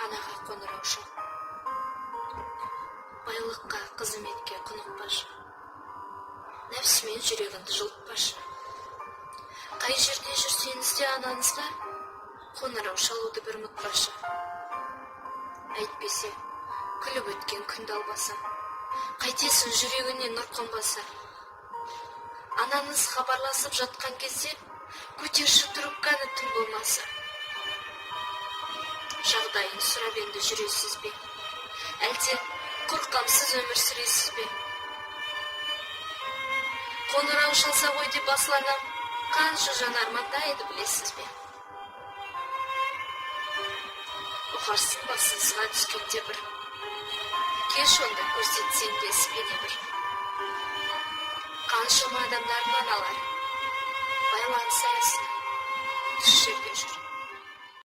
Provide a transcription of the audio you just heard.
Анаға қоңырау шал. Байлыққа, қызметке құнықпашы. Нәпсімен жүрегіңді жылытпашы. Қай жерде жүрсеңіз де анаңызға қоңырау шалуды бір ұмытпашы. Әйтпесе, күліп өткен күнді албаса, қайтесің жүрегіне нұр қонбаса? Анаңыз хабарласып жатқан кезде көтерші трубканы тым болмаса. Жағдайын сұрап енді жүресіз бе, әлде құр қамсыз өмір сүресіз бе? Қоңырау шалса ғой деп асыл анам қанша жан армандайды, білесіз бе? Ұғарсың басыңызға түскенде бір кеш, онда көрсетсең де іспен бір. Қаншама адамдардың аналары байланыс аясында.